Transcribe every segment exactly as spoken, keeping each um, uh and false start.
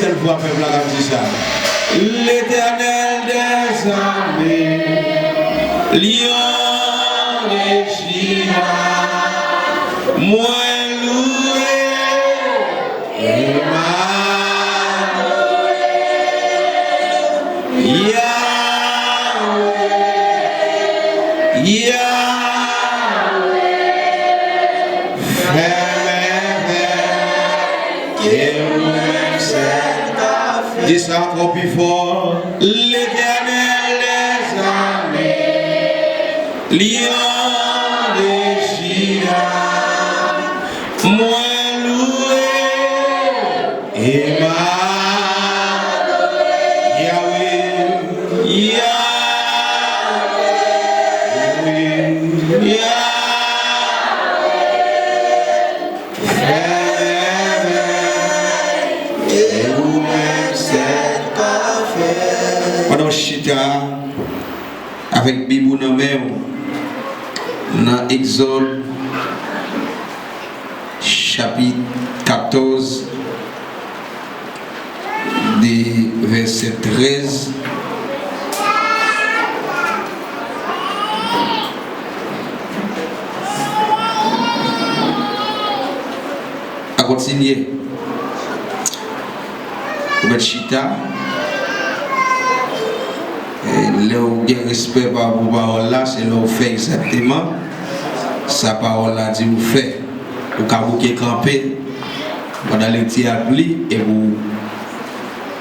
Sèl vwa pèp la k ap di sa. Letènèl dèzame, Lyon de Jida, mwen louwe Emanuel, Yahweh, Yahweh, fè mèvèy. Ke ou menm sèl ka fè. Di sa ankò pi fò. Letènèl dèzame, Lyon de Jida, mwen louwe Emanuel, Yahweh, Yahweh, Yahweh. Fè mèvèy, e ou menm sèl ka fè. Pandan w chita avèk Bib ou nan men w, nan Egzòd, chapit katòz, de vèsè trèz. A kontinye. Ou mèt chita. E lè w gen respè pa, pou pawòl la, se lè w fè egzakteman sa pawòl la di w fè. Ou ka bouke kanpe pandan lekti a ap li, epi w,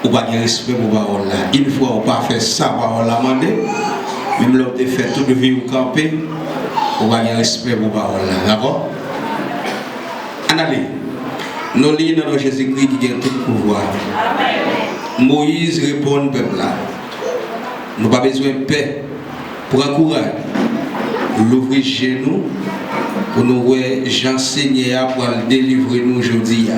ou pa gen respè pou pawòl la. Yon fwa ou pa fè sa pawòl la mande, menm lè w te fè tout vi w kanpe, ou pa gen respè pou pawòl la. Dakò? Ann ale. Nou li nan non Jezikri ki gen tout pouvwa. Moyiz reponn pèp la, nou pa bezwen pè. Pran kouraj, louvri je nou pou nou wè jan Senyè a pral delivre nou jodi a.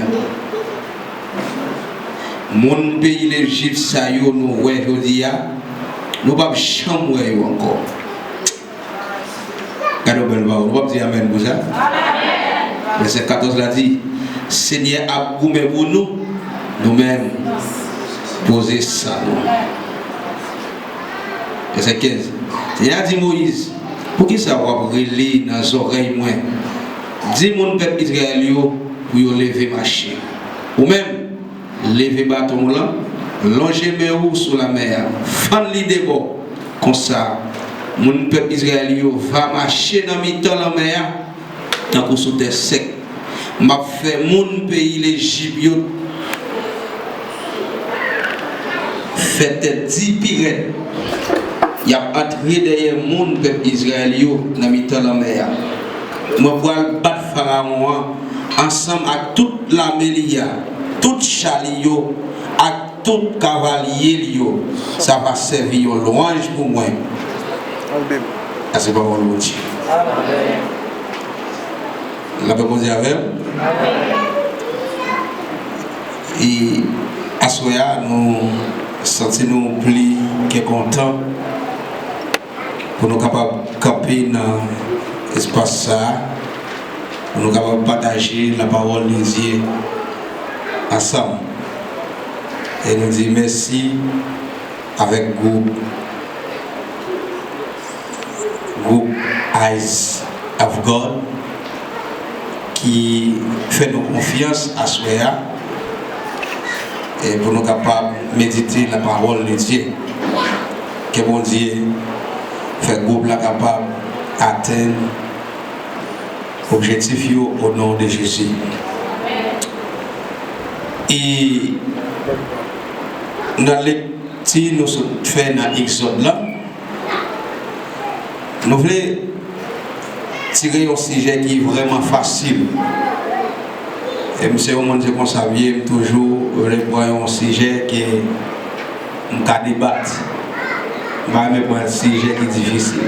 Moun peyi Lejip sa yo nou wè jodi a, nou p ap janm wè yo ankò. Gade yon bèl pawòl. Ou p ap di amèn pou sa? Vèsè katòz la di, Senyè ap goumen pou nou, nou menm, poze sa nou. Vèsè kenz. Senyè a di Moyiz, poukisa w ap rele nan zòrèy mwen? Di moun pèp Izrayèl yo pou yo leve mache. Ou menm, leve baton w lan, lonje men ou sou lanmè a, fann li de bò. Konsa, moun pèp Izrayèl yo va mache nan mitan lanmè a, tankou sou tè sèk. M ap fè moun peyi Lejip yo fè tèt di pi rèd. Y ap antre dèyè moun pèp Izrayèl yo nan mitan lanmè a. Mwen pral bat Farawon an ansanm ak tout lame li a, tout cha li yo, ak tout kavalye li yo. Sa va sèvi yon lwanj pou mwen. Sa se pawòl Bondye. Lapè Bondye avè w. E aswè a, nou santi nou pli ke kontan pou nou kapab kanpe nan espas sa a, pou nou kapab pataje lapawòl de Dye ansanm. E nou di mèsi avèk gwoup, gwoup Eyes of God ki fè nou konfyans aswè a, e pou nou kapab medite lapawòl de Dye. Ke Bondye fè gwoup la kapab atenn objektif yo, o non de Jezi. E nan lekti nou sot fè nan Egzòd la, nou vle tire yon sijè ki vrèman fasil. E m se yon moun, se konsa m ye, m toujou vle pran yon sijè ke m ka debat. M pa renmen pran sijè ki difisil.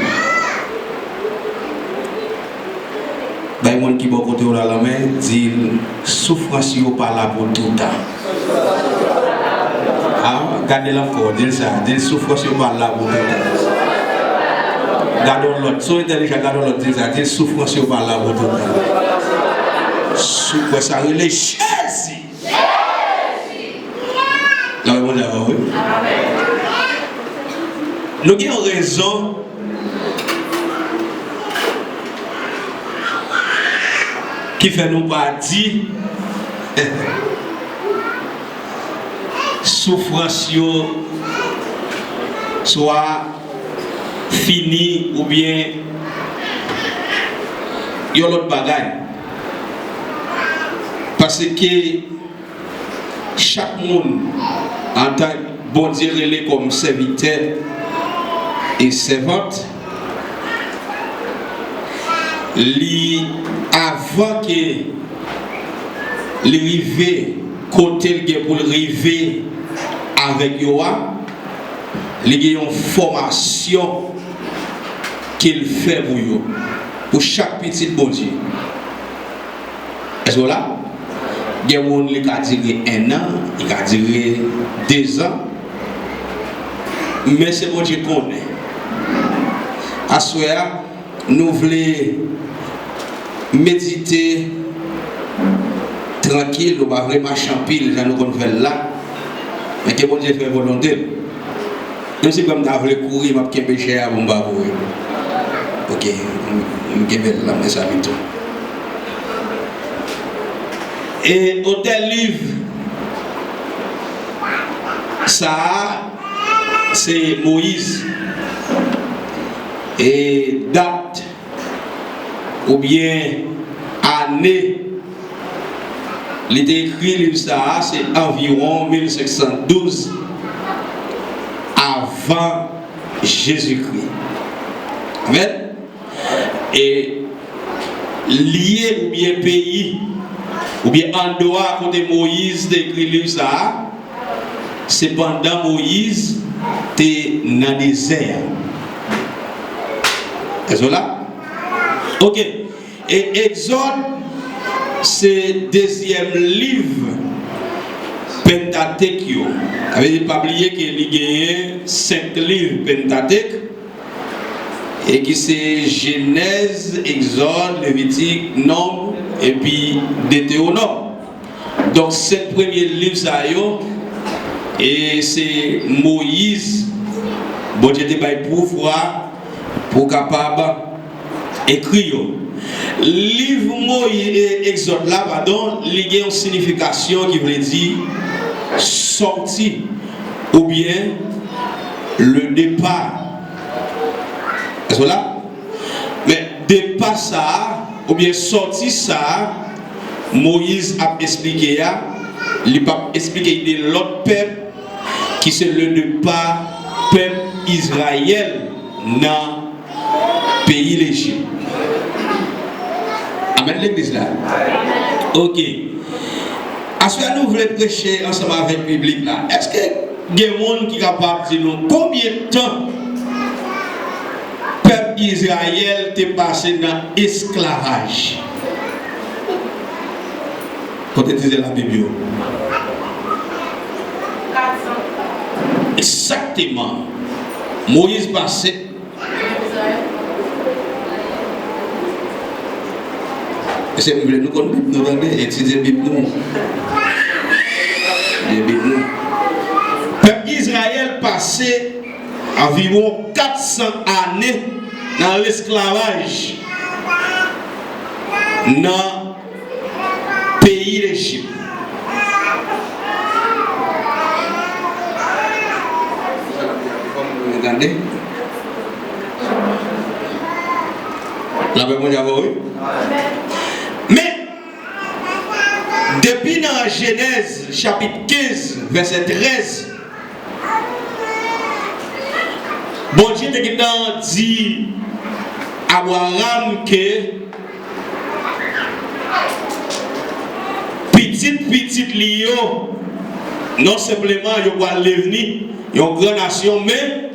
Bay moun ki bò kote w la lanmen, di l, soufrans yo pa la pou toutan. A, gade l ankò, di l sa, di l, soufrans yo pa la pou toutan. Gade yon lòt, si w entèlijan, gade yon lòt, di l sa, di l, soufrans yo pa la pou toutan. Si w kwè sa rele Jezi. Lapè Bondye avè w, wi. Nou gen yon rezon ki fè nou pa di soufrans yo swa fini oubyen yon lòt bagay. Paske chak moun, antan Bondye rele kòm sèvitè e sèvant, li, avan ke li rive kote l gen pou l rive avèk yo a, li gen yon fòmasyon ke l fè pou yo, pou chak pitit Bondye. Èske w la? Gen moun li ka dire ennan, li ka dire dezan, men se Bondye konnen. Aswè a, nou vle medite trankil, nou pa vle mache anpil jan nou konn fè l la, men ke Bondye fè volonte l. Menm si m ta vle kouri, m ap kenbe chè a pou m pa kouri. Ok, m, m kenbe l la, men sa pito. E otè liv sa a, se Moyiz. E dat oubyen ane li te ekri liv sa a, se anviwon mil senk san douz avan Jezikri. Amèn. E lye oubyen peyi, oubyen andwa kote Moyiz te ekri liv sa a, se pandan Moyiz te nan dezè a. Èske w la? Ok. E Egzòd se dezyèm liv Pentatek yo. Sa vle di, pa bliye ke li genyen senk liv Pentatek, e ki se Jenèz, Egzòd, Levitik, Nonb, epi Detewonòm. Donk, senk premye liv sa yo, e se Moyiz, Bondye te bay pouvwa pou kapab ekri yo. Liv Moyiz, e, Egzòd la, padon, li gen yon sinifikasyon ki vle di sòti oubyen le départ. Èske w la? Men depa sa a, oubyen sòti sa a, Moyiz ap esplike a, li p ap esplike de lòt pèp ki se le départ pèp Izrayèl nan peyi Lejip. Amèn, legliz la. Ok. Aswè a nou vle preche ansanm avèk piblik la. Èske gen moun ki kapab di nou konbyen tan pèp Izrayèl te pase nan esklavaj? Kote tizè Labib yo? Egzakteman. Moyiz pase. Mesye, m vle nou konn Bib nou, tande, etidye Bib nou. Etidye Bib nou. Pèp Izrayèl pase anviwon kat san ane nan lesklavaj nan peyi Lejip. Gade. Lapè Bondye avè w, wi. Men, depi nan Jenèz, chapit kenz, vèsè trèz, Bondye te gentan di Abraram ke pitit pitit li yo, non senpleman yo pral devni yon gran nasyon, men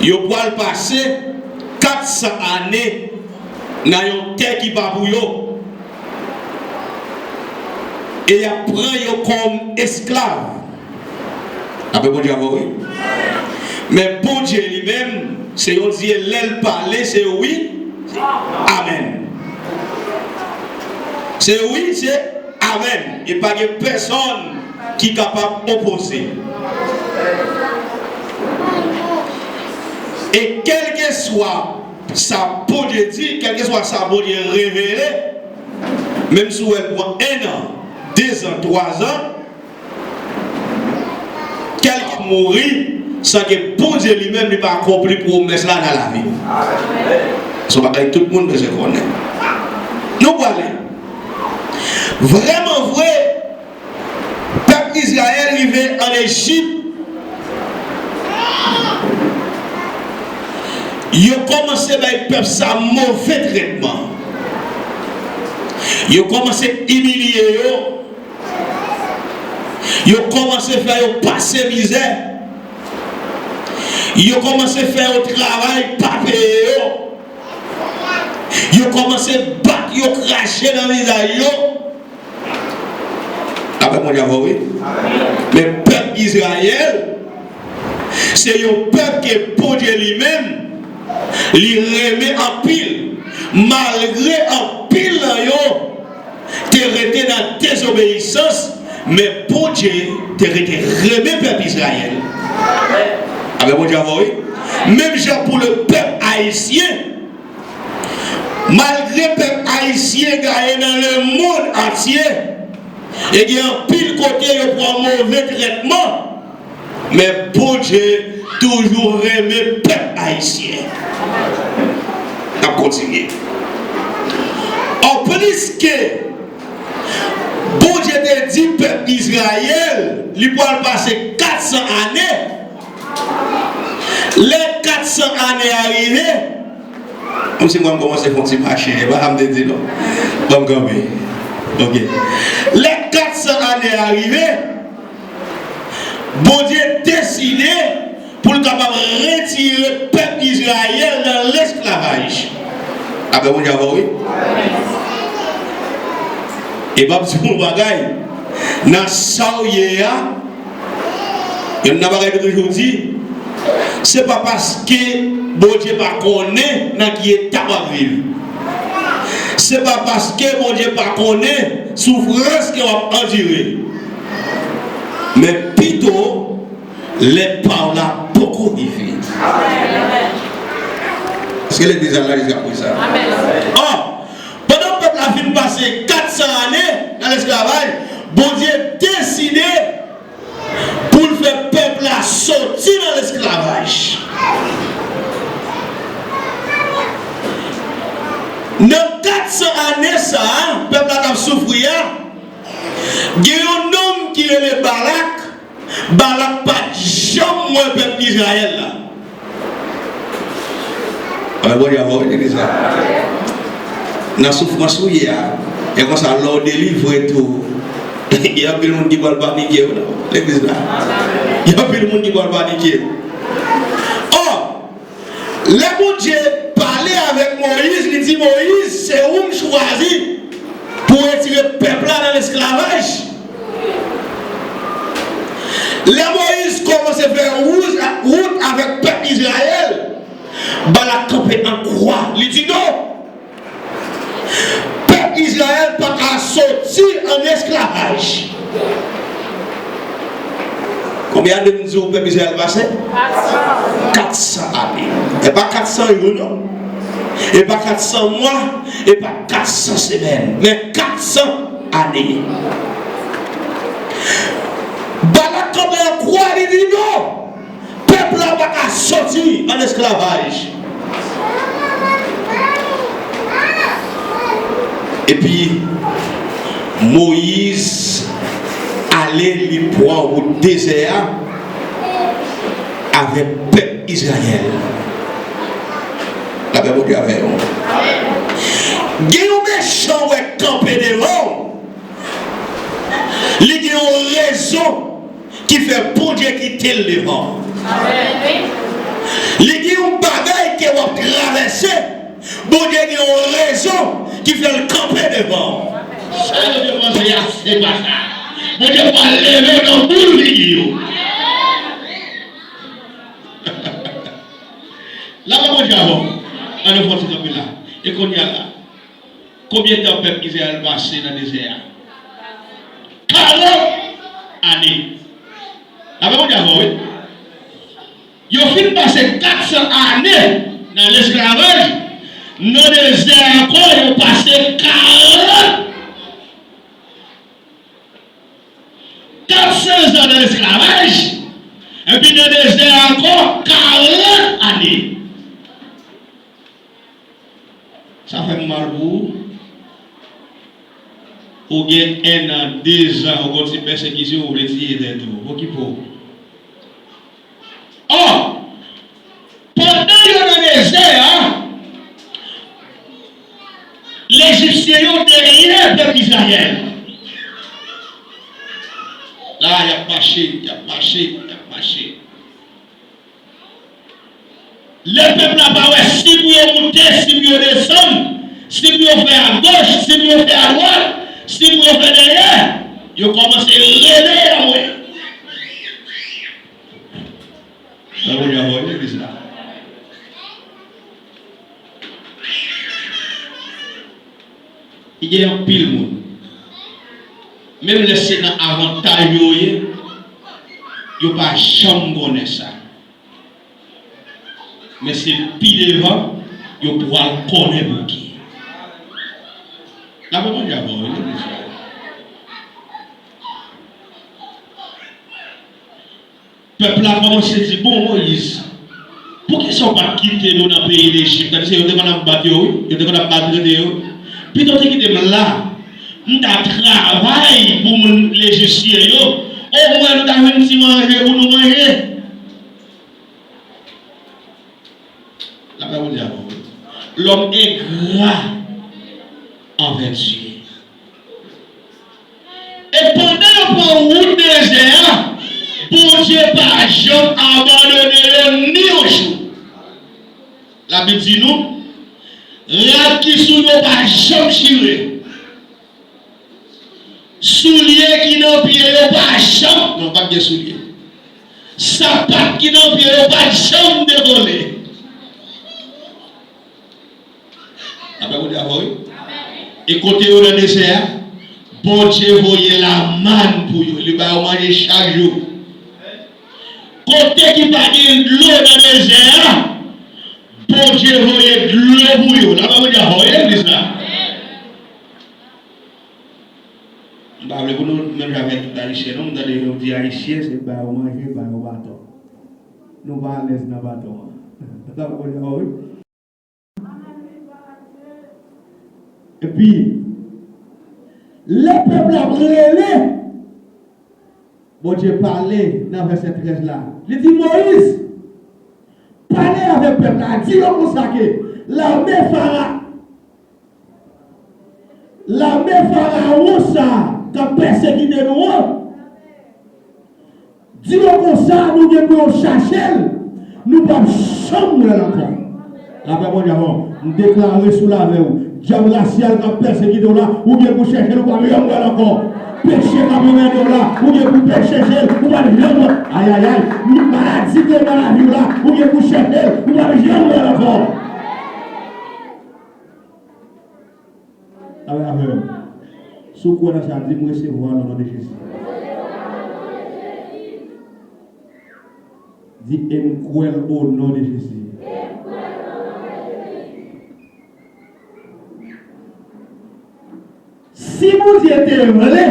yo pral pase kat san ane nan yon tè ki pa pou yo. E y ap pran yo kòm esklav. Lapè Bondye avè w, wi. Men Bondye li menm, se yon Dye, lè l pale, se wi, amèn. Se wi, se amèn. E pa gen pèsonn ki kapab opoze. E kèlkeswa sa Bondye di, kèlkeswa sa Bondye revele, menm si w wè l pran en an, dezan, twazan, kèlke mouri san ke Bondye li menm li pa akonpli pwomès la nan lavi l. Se yon bagay tout moun bezwen konnen. Nou prale. Vrèman vre, pèp Izrayèl rive ann Ejip. Yo kòmanse bay pèp sa move tretman. Yo kòmanse imilye yo. Yo kòmanse fè yo pase mizè. Yo kòmanse fè yo travay pa peye yo. Yo kòmanse bat yo, krache nan vizaj yo. Apre Bondye avè w, wi. Men pèp Izrayèl, se yon pèp ke Bondye li menm, li renmen anpil. Malgre anpil nan yo te rete nan dezobeyisans, men Bondye te rete renmen pèp Izrayèl. Amèn, Bondye avè w, wi. Menm jan pou le pèp ayisyen, malgre pèp ayisyen gaye nan lemonn antye, e gen anpil kote yo pran move trètman, men Bondye toujou renmen pèp ayisyen. N ap kontinye. Anplis ke Bondye te di pèp Izrayèl, li pral pase kat san ane, lè kat san ane a rive, kòmsi mwen m kòmanse fè yon ti mache, e pa sa m te di non. Ban m kanpe. Ok. Lè kat san ane a rive, Bondye deside pou l kapab retire pèp Izrayèl nan lesklavaj. Apre Bondye avè w, wi. E m ap di w yon bagay, nan sa w ye a, youn nan bagay nou toujou di, se pa paske Bondye pa konnen nan ki eta w ap viv. Se pa paske Bondye pa konnen soufrans ke w ap andire. Men pito, lè pa w la poko rive. Èske legliz la la jiskaprezan? Ò, pandan pèp la fin pase kat san ane nan lesklavaj, Bondye deside pou l fè pèp la soti nan lesklavaj. Nan kat san ane sa a, pèp la t ap soufri a, gen yon nonm ki rele Balak. Balak pa t janm wè pèp Izrayèl la. Amèn, Bondye avè w, wi, legliz la. Nan soufrans ou ye a, e konsa, lè w delivre tou, gen anpil moun ki pral panike, wi, legliz la. Gen anpil moun ki pral panike. Ò, lè Bondye pale avèk Moyiz, li di, Moyiz, se ou m chwazi pou retire pèp la nan lesklavaj. Lè Moyiz kòmanse fè wout, wout avèk pèp Izrayèl, Balak kanpe an kwa. Li di, non! Pèp Izrayèl pa ka soti an esklavaj. Konbyen ane m di w pèp Izrayèl pase? Kat san ane. E pa kat san jou, non. E pa kat san mwa. E pa kat san semèn. Men kat san ane. Balak kanpe an kwa, li di non. Pèp la pa ka soti an esklavaj. Epi, Moyiz ale, li pran wout dezè a avèk pèp Izrayèl. Lapè Bondye avè w. Gen yon mechan w wè kanpe devan w, li gen yon rezon ki fè Bondye kite l devan w. Li gen yon bagay ke w ap travèse, Bondye gen yon rezon ki fè l kanpe devan w. Sa yo te panse a, se pa sa. Bondye pral leve nan boul figi yo. Lapè Bondye avè w. Ann nou fè yon ti kanpe la. E kounye a la, konbyen tan pèp Izrayèl pase nan dezè a? Karant ane. Lapè Bondye avè w, wi. Yo fin pase kat san ane nan lesklavaj, nan dezè ankò, yo pase karant, kat san zan nan lesklavaj, epi nan dezè ankò, karant ane. Sa fè m mal pou ou. Ou gen en an, de zan, ou gon ti pèsekisyon, ou vle tiye tèt ou. Okipe w. Ò, pandan yo nan dezè a, Lejipsyen yo dèyè pèp Izrayèl. La, y ap mache, y ap mache, y ap mache. Lè pèp la pa wè si pou yo moute, si pou yo desann, si pou yo fè agoch, si pou yo fè adwat, si pou yo fè dèyè, yo kòmanse rele Yahweh. Sa Bondye a voye legliz la. Li gen anpil moun. Menm lè se nan avantaj yo ye, yo pa janm konnen sa. Men se pi devan, yo pral konnen pou ki. Lapè Bondye avè w, wi, legliz la. Pèp la kòmanse di, bon, Moyiz, poukisa w pa t kite nou nan peyi Lejip? Tandis ke yo te konn ap bat yo, wi. Yo te konn ap maltrete yo. Pito w te kite m la, m ta travay pou moun Lejipsyen yo. Omwen nou ta jwenn ti manje pou nou manje. Lapè Bondye avè w, wi. Lòm engra anvè Dye. E pandan yo pran wout dezè a, Bondye pa janm abandone yo ni yon jou. Labib di nou, rad ki sou yo pa janm chire. Soulye ki nan pye yo pa janm, non, pa t gen soulye. Sapat ki nan pye yo pa t janm devole. Lapè Bondye avè w, wi. E kote yo nan dezè a, Bondye voye lamàn pou yo. Li ba yo manje chak jou. Kote ki pa gen dlo nan dezè a, Bondye voye dlo pou yo. Lapè Bondye avè w, wi, legliz la. M pa vle pou nou menm jan avèk tout Ayisyen, non. M tande yo di Ayisyen, se ba yo manje, ba yo baton. Nou pa alèz nan baton an. Lapè Bondye avè w, wi. Epi, lè pèp la ap rele, Bondye pale nan vèsè trèz la. Li di, Moyiz, pale avèk pèp la, di yo konsa ke lame Fara, lame Farawon sa a k ap pèsekite nou an, di yo konsa, nou gen pou yo chache l, nou p ap janm wè l ankò. Lapè Bondye avè w. M deklare sou lavi w, dyab rasyal k ap pèsekite w la, ou gen pou chèche l, ou p ap janm wè l ankò. Peche k ap anmède w la, ou gen pou pè chèche l, ou p ap janm wè. Ayayay, maladi ki nan lavi w la, ou gen pou chèche l, ou p ap janm wè l ankò. Avè, avè w. Si w kwè nan sa, di, m resevwa l o non de Jezi. Di, e m kwè l o non de Jezi. Si Bondye te vle,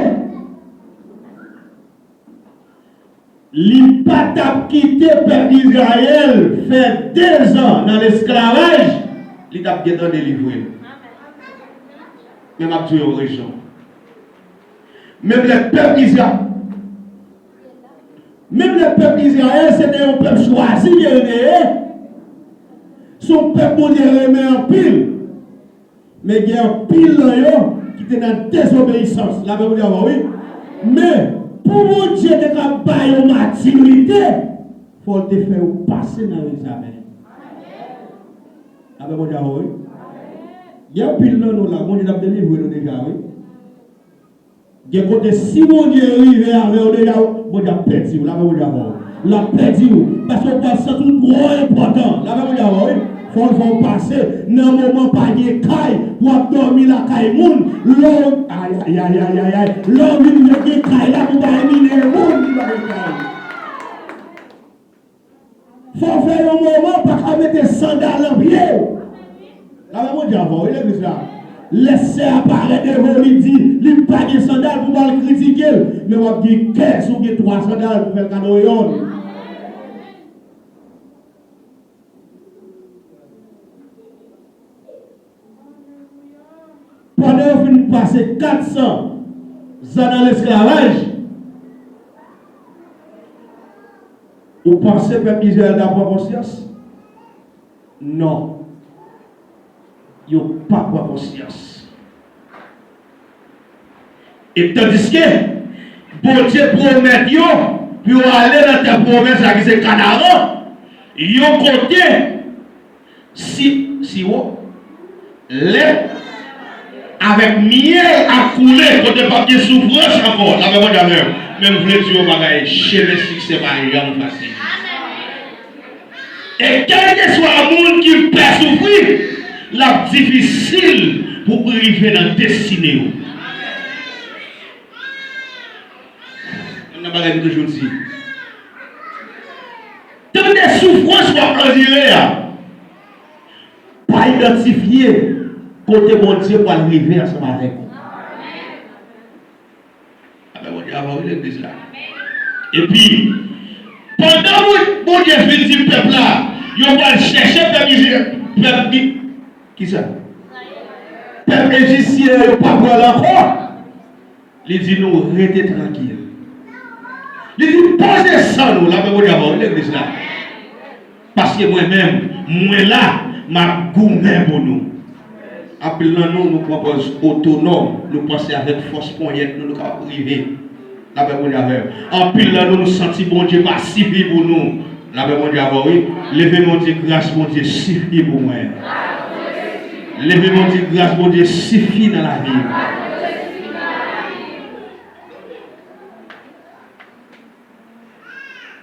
li pa t ap kite pèp Izrayèl fè dezan nan lesklavaj, li t ap gentan delivre l. Men m ap di w yon rezon. Menm lè pèp Izra-, menm lè pèp Izrayèl se te yon pèp chwazi ke yo te ye, se yon pèp Bondye renmen anpil. Men gen anpil nan yo ki te nan dezobeyisans. Lapè Bondye avè w, wi. Men, pou Bondye te ka ba yo matirite, fò l te fè yo pase nan egzamen. Lapè Bondye avè w, wi. Gen anpil nan nou la, Bondye t ap delivre nou deja, wi. Gen kote, si Bondye rive avè w deja, Bondye ap pèdi w. Lapè Bondye avè w. L ap pèdi w. Paske w pral santi w twò enpòtan. Lapè Bondye avè w, wi. Fò l fè w pase nan moman pa gen kay, w ap dòmi lakay moun. Lè w, ayayayayay. Lè w vin wè gen kay la, pou w pa imilye moun ki pa gen kay. Fò w fè yon moman w pa ka mete sandal nan pye w. Lapè Bondye avè w, wi, legliz la. Lè sè a parèt devan w, li di li pa gen sandal pou w al kritike l, men w ap gen kè si w gen twa sandal pou w fè l kado yonn. Pandan yo fin pase kat san zan nan lesklavaj, ou panse pèp Izrayèl ta pran konsyans? Non. Yo pa pran konsyans. E tandiske Bondye pwomèt yo pou yo ale nan tè pwomès la ki se Kanaran, yon kote si, siwo, lèt avèk myèl ap koule, kote p ap gen soufrans ankò. Lapè Bondye avè w. Men m vle di w yon bagay, chemen siksè pa janm fasil. E kèlkeswa moun ki pè soufri, l ap difisil pou w rive nan destine w. Youn nan bagay m toujou di, tande soufrans w ap andire a, pa idantifye kote Bondye pral rive ansanm avèk ou. Lapè Bondye avè w, wi, legliz la. Epi, pandan Bon- Bondye fin di pèp la, yo pral chèche pèp Izrayèl, pèp Gi-, kisa? Pèp Ejipsyen yo pa pran l ankò. Li di nou rete trankil. Li di poze san nou, lapè Bondye avè w, wi, legliz la. Paske mwen menm, mwen la, m ap goumen pou nou. Anpil nan nou, nou pran pòz otonòm, nou panse avèk fòs ponyèt nou, nou kapab rive. Lapè Bondye avè w. Anpil nan nou, nou santi Bondye pa sifi pou nou. Lapè Bondye avè w, wi. Leve men w, di gras Bondye sifi pou mwen. Leve men w, di gras Bondye sifi nan lavi m.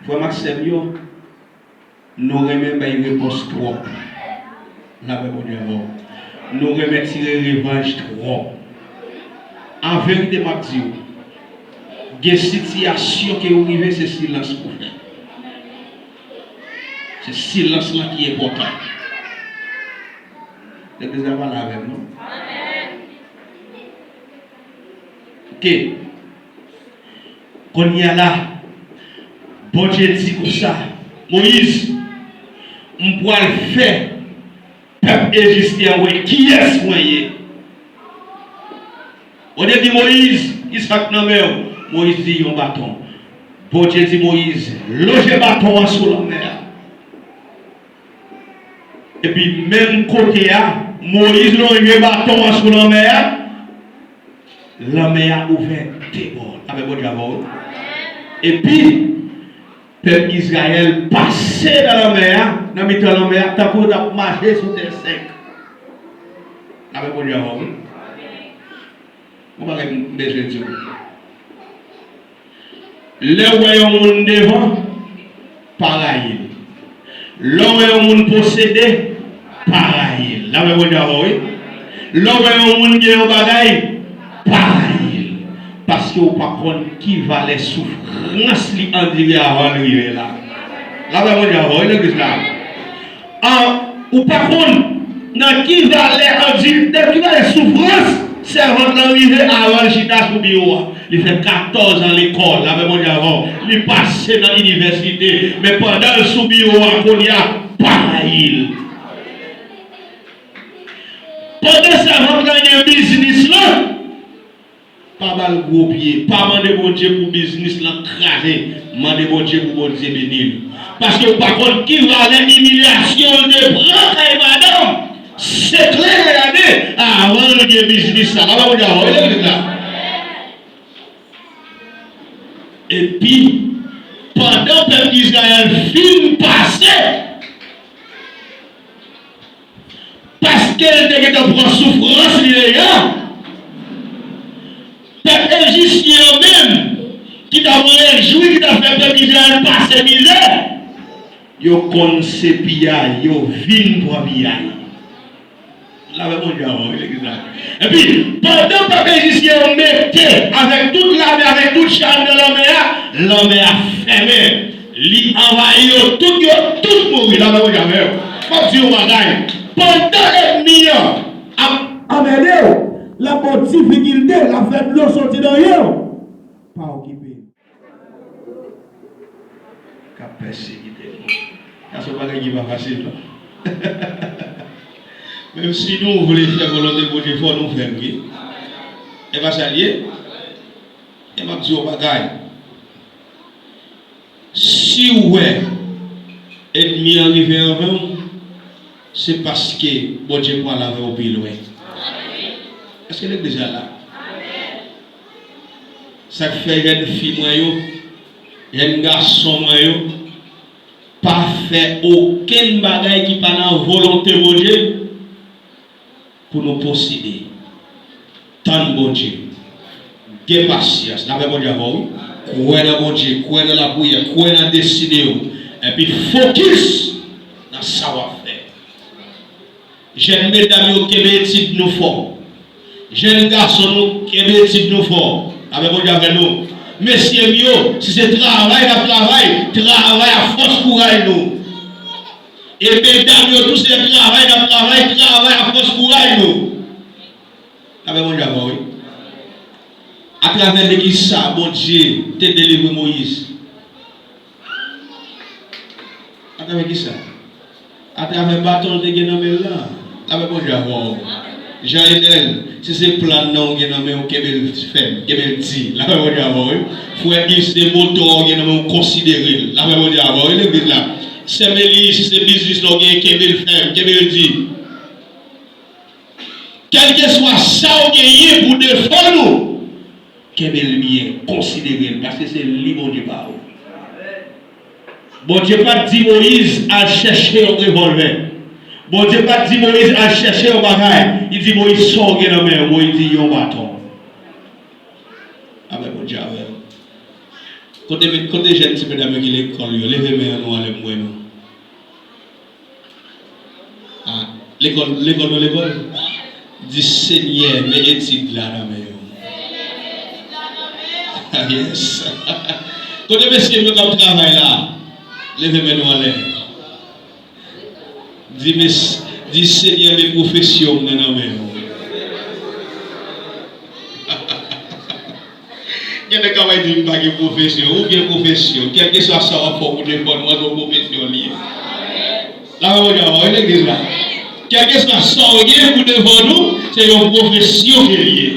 Frè m ak sè m yo, nou renmen bay repons twòp. Lapè Bondye avè w. Nou renmen tire revanj twòp. An verite, m ap di w, gen sitiyasyon ke ou rive, se silans pou fè. Se silans lan ki enpòtan. Legliz la pale avè m, non? Ok. Kounye a la, Bondye di konsa, Moyiz, m pral fè pèp Ejipsyen an wè kiyès mwen ye. Bondye di Moyiz, kisa k nan men w? Moyiz di yon baton. Bondye di Moyiz, lonje baton an sou lanmè a. Epi menm kote a, Moyiz lonje baton an sou lanmè a, lanmè a ouvè de bò. Lapè Bondye avè w. Epi, pèp Izrayèl pase nan lanmè a, nan mitan lanmè a, tankou yo t ap mache sou tè sèk. Lapè Bondye avè w. Yon bagay m bezwen di w. Lè w wè yon moun devan, pa rayi l. Lè w wè yon moun posede, pa rayi l. Lapè Bondye avè w, wi. Lè w wè yon moun gen yon bagay, pa rayi l. Paske w pa konn ki valè soufrans li andire avan l rive la. Lapè Bondye avè w, wi, legliz la. An, ou pa konn nan ki valè andi-, nan ki valè soufrans sèvant lan rive avan l chita sou biwo a. Li fè katòz an lekòl, lapè Bondye avè w. Li pase nan inivèsite. Men pandan l sou biwo a kounye a, pa rayi l. Pandan sèvant lan gen biznis lan, pa ba l gwo pye. Pa mande Bondye pou biznis lan kraze. Mande Bondye pou Bondye beni l. Paske w pa konn ki valè imilyasyon l te pran kay madanm Seklè Gade avan l gen biznis sa. Papa Bondye avè w, wi, legliz la. Epi, pandan pèp Izrayèl fin pase, paske l te gentan pran soufrans li deja. Pèp ejipsyen an menm, ki t ap rejwi, ki t ap fè pèp Izrayèl pase mizè, yo konn se piyay, yo vin pran piyay. Lapè Bondye avè w, wi, legliz la. Epi, pandan pèp ejipsyen yo mete avèk tout lame, avèk tout chaj nan lanmè a, lanmè a fèmen. Li anvayi yo tout, yo tout mouri. Lapè Bondye avè w. M ap di yon bagay. Pandan ènmi an ap anmède w, l ap ba w difikilte, l ap fè dlo soti nan je w, pa okipe l. K ap pèsekite nou. Sa se yon bagay ki pa fasil, non. Menm si nou vle fè volonte Bondye, fò nou fè l, wi. E pa sa l ye? E m ap di w yon bagay. Si w wè ènmi an rive anvè w, se paske Bondye pral avè w pi lwen. Èske legliz la la? Sa k fè jèn fi mwen yo, jèn gason mwen yo, pa fè okenn bagay ki pa nan volonte Bondye pou nou posede. Tann Bondye. Gen pasyans. Lapè Bondye avè w, wi. Kwè nan Bondye, kwè nan lapriyè, kwè nan destine w. Epi fokis nan sa w ap fè. Jèn medam yo, kenbe etid nou fò. Jèn gason nou, kenbe etid nou fò. Lapè Bondye avè nou. Mesye m yo, si se travay n ap travay, travay a fòs kouraj nou. E medam yo tou, se travay n ap travay, travay a fòs kouraj nou. Lapè Bondye avè w, wi. Atravè legliz sa, Bondye te delivre Moyiz. Atravè kisa? Atravè baton l te gen nan men l lan. Lapè Bondye avè w. Jean Enel, si se plan nan ou gen nan men w, kenbe l fèm, kenbe l di. Lapè Bondye avè w, wi. Frè Yves, si se moto a w gen nan men w, konsidere l. Lapè Bondye avè w, wi, legliz la. Sè Meli, si se biznis la w gen, kenbe l fèm, kenbe l di. Kèlkeswa sa w genyen pou defann ou, kenbe l byen, konsidere l, paske se li Bondye pa w. Bondye pa t di Moyiz al chèche yon revòlvè. Bondye pa t di Moyiz al chèche yon bagay. Li di Moyiz, sa w gen nan men w? Moyiz di yon baton. Lapè Bondye avè w. Kote, kote jèn ti medam yo ki lekòl yo, leve men an nou anlè m wè nou. Ah, lekòl, lekòl nou lekòl? Di Senyè, men etid la nan men w. Ah, yes. Kote mesye yo k ap travay la? Leve men nou anlè. Di, mes, di Senyè, men pwofesyon m nan nan men w. Gen nèg k ap di m pa gen pwofesyon. Ou gen pwofesyon. Kèlkeswa sa w ap fè pou defann ou, se yon pwofesyon li ye. Lapè Bondye avè w, wi, legliz la. Kèlkeswa sa w gen pou defann ou, se yon pwofesyon ke li ye.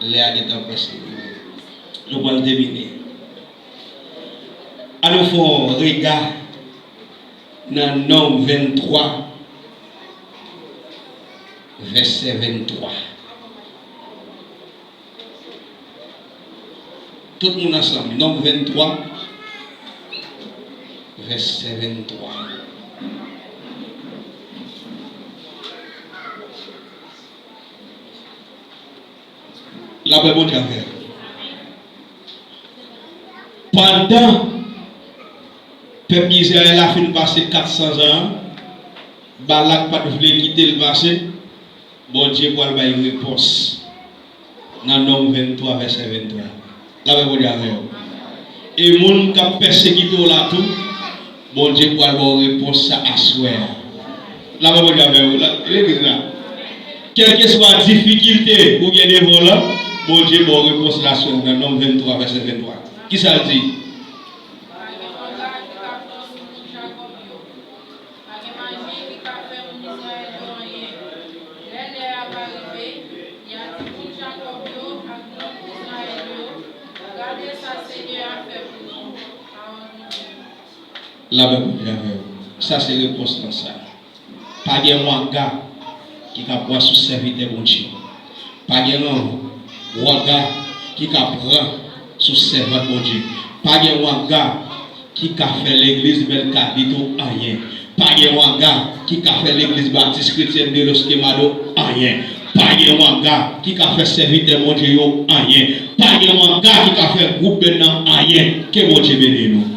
Lè a gentan prèske rive. Nou pral temine. Ann nou fè yon rega nan Nonm venntwa, vèsè venntwa. Tout moun ansanm, Nonm venntwa, vèsè venntwa. Lapè Bondye avè w. Pandan pèp Izrayèl la fin pase kat san zan an, Balak pa t vle kite l pase, Bondye pral bay repons nan Nonm venntwa, vèsè venntwa. Lapè Bondye avè w. E moun k ap pèsekite w la tou, Bondye pral ba w repons sa aswè a. Lapè Bondye avè w, la, legliz la. Kèlkeswa difikilte ou gen devan w lan, Bondye ba w repons la aswè a nan Nonm venntwa, vèsè venntwa. Kisa l di? Pa gen wanga ki ka pran sou moun Jakòb yo. Pa gen maji ki ka fè moun Izrayèl yo anyen. Lè lè a va rive, y a di moun Jakòb yo ak moun Izrayèl yo, gade sa Senyè a fè pou nou, pawòl Bondye. Lapè Bondye avè w. Sa se repons lan sa. Pa gen wanga ki ka pran sou sèvitè Bondye. Pa gen wanga ki ka pran sou sèvant Bondye. Pa gen wanga ki ka fè legliz Bèl Kabit ou anyen. Pa gen wanga ki ka fè legliz Batis Kretyèn de Los Quemados anyen. Pa gen wanga ki ka fè sèvitè Bondye yo anyen. Pa gen wanga ki ka fè gwoup bèn nan anyen. Ke Bondye beni nou.